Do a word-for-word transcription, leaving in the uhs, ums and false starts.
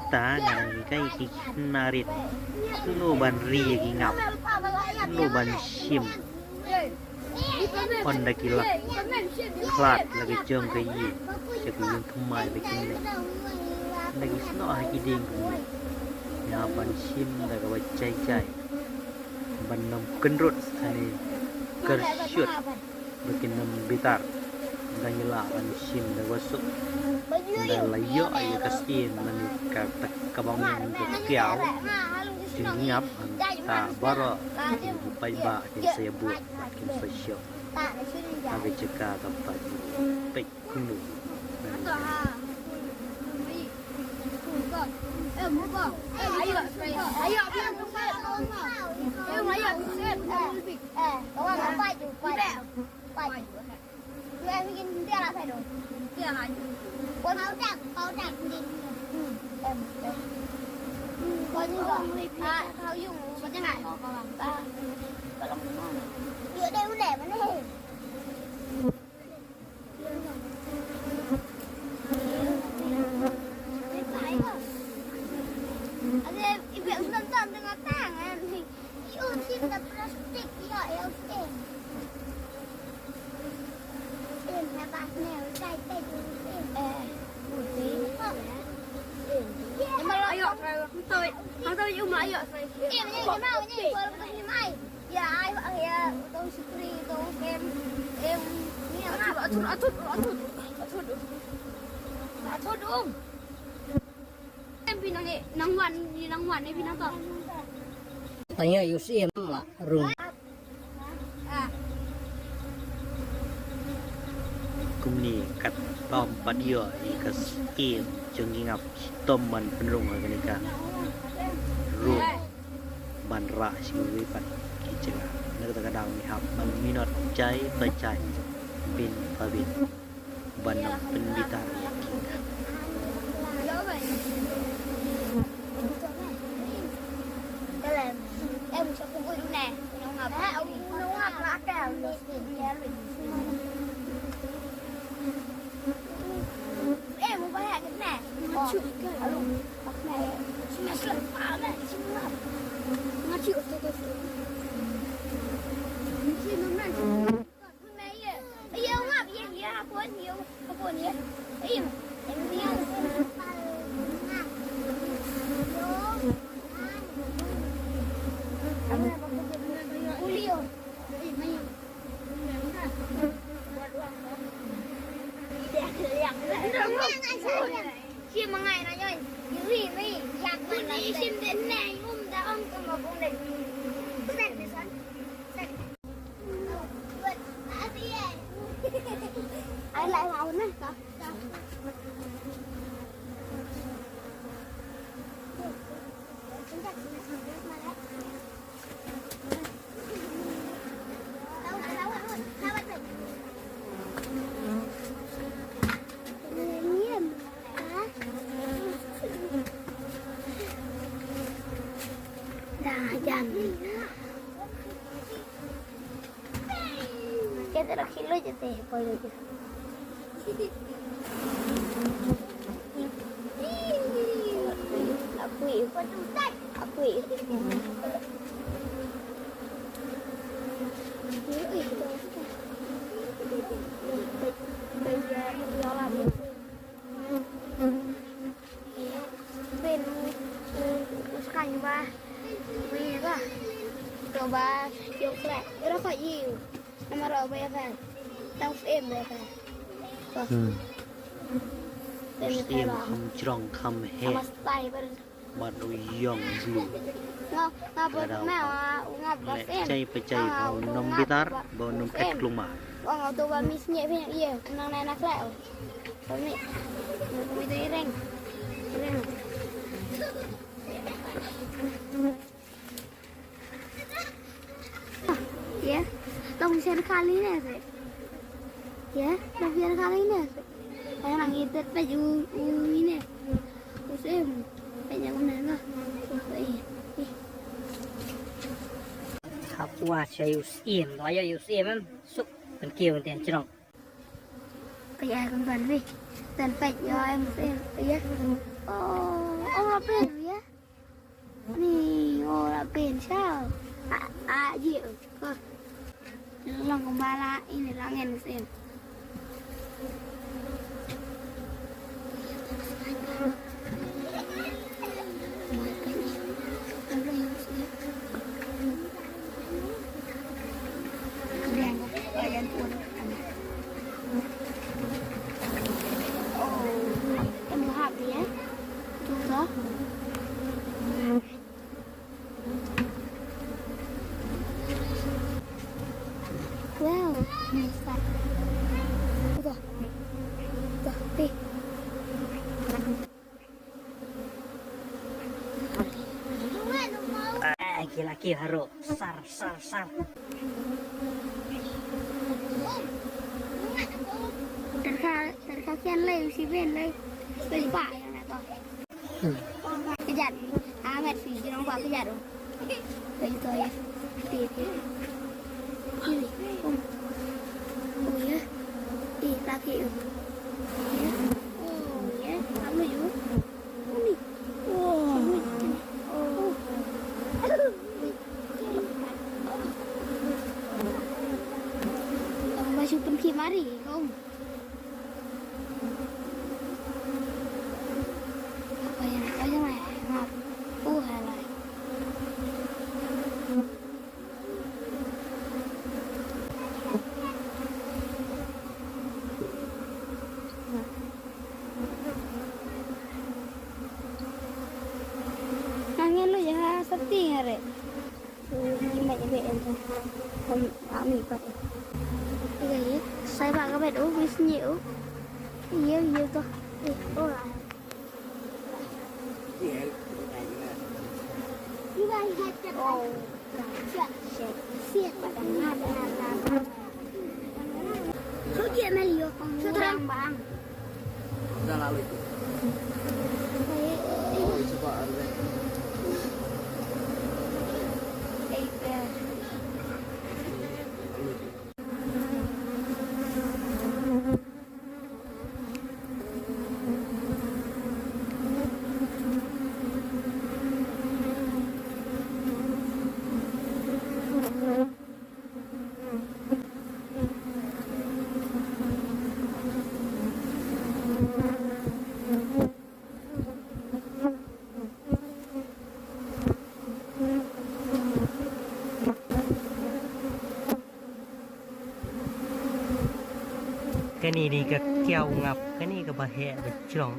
Ta nga dang hikai ki khynnah rit kumno ban ri ïa ki ngap, kumno ban shim. Ynda ki la khlad la ka jong ka ïing, sha ka ïing thymmai ba kin leh. Ynda ki snoh ha ki dieng kumne, ngi hap ban shim da kaba jai jai, ban nym kynrut sha kane kyrshut ba kin nym bitar. Ynda ngi lah ban shim da kaba suk, ynda la ïoh ïa ka siem lane ka tak kaba ong ka kiaw jong ki ngap, hangta baroh ki paidbah kin sa ïabud bad kin sa shoh ha ka jaka kaba peit kumno. Ayo, ayo, ayo, ayo. Ya, ai, ai, ya, utang sipri, utang em, em, ni amat. Atut, atut, atut, atut, atut, um. Em, pi nang, eh, nang wan, ni nang wan, eh, pi nang to. Tanya Yusim lah, rung. Ah. Kumne kat bam pat ïoh ïa ka siem jong ki ngap, shitom ban pynrung ha kane ka rung. Ban rah sha kiwei pat ki jaka. Na kata ka daw ngi hap ban minot jai pa jai, bit pa bit, ban nym pynbitar ïa ki. Kita nak kilo je teh, polo je. Aku, aku. Bin u skang ba. Ba. To ba, yo kla. Ro ko yu. Namar ba ya fa. Tang fem ba fa. Hmm. Fem. Kham jrong kham he. Mas tai ba. Bad u ïong blue. Nga, nga bad me, nga bad leh em. Jai pa jai ba u nym bitar, ba u nym phet klumar. Nga to ba mis nye phi ye, nang nai na khleh. Ba mi, mi to ireng. Ireng. Ye, long sher kali ne se. Ye, long sher kali ne se. Ai nang itet pa ju u ine. U sem. Pa ju na na. Hapwa cha u sem, la ya u sem em. Suk kan kiew te chnong. Paya kan ban wi. Dan pek yo em em ya. Oh, oh, Ala ini langen musim. Oh, kan mahal dia. Tu kah? Wow, nice. Udah. Udah, pi. Ah, ki laki haru. Sar, sar, sar. Terka, terka kian lai, usi ben lai. Lai pa yang nak tu. Kejat. Amat si, dia nampak kejat tu. Kayu tu ya. Ti, ti. Ti. Oh. Oh ya. Ti, laki tu. Ya. Oh ya. Kamu juga. Ini. Oh. Oh. Baju penki mari, kau. Angin lu ya, sepi ngare. Ini banyak B L tu. Kom, ami pat. Iya, iya. Saya bak kabet, oh, wis nyi, oh. Iya, iya tu. Eh, oh, lah. Oh. Siap, siap. Siap, pada ngada, ngada. Suji Amelio, sutrang bang. Dah lalu itu. Oh, itu Pak Arben. Kane dei ka kiaw ngap, kane kaba heh ba jrong.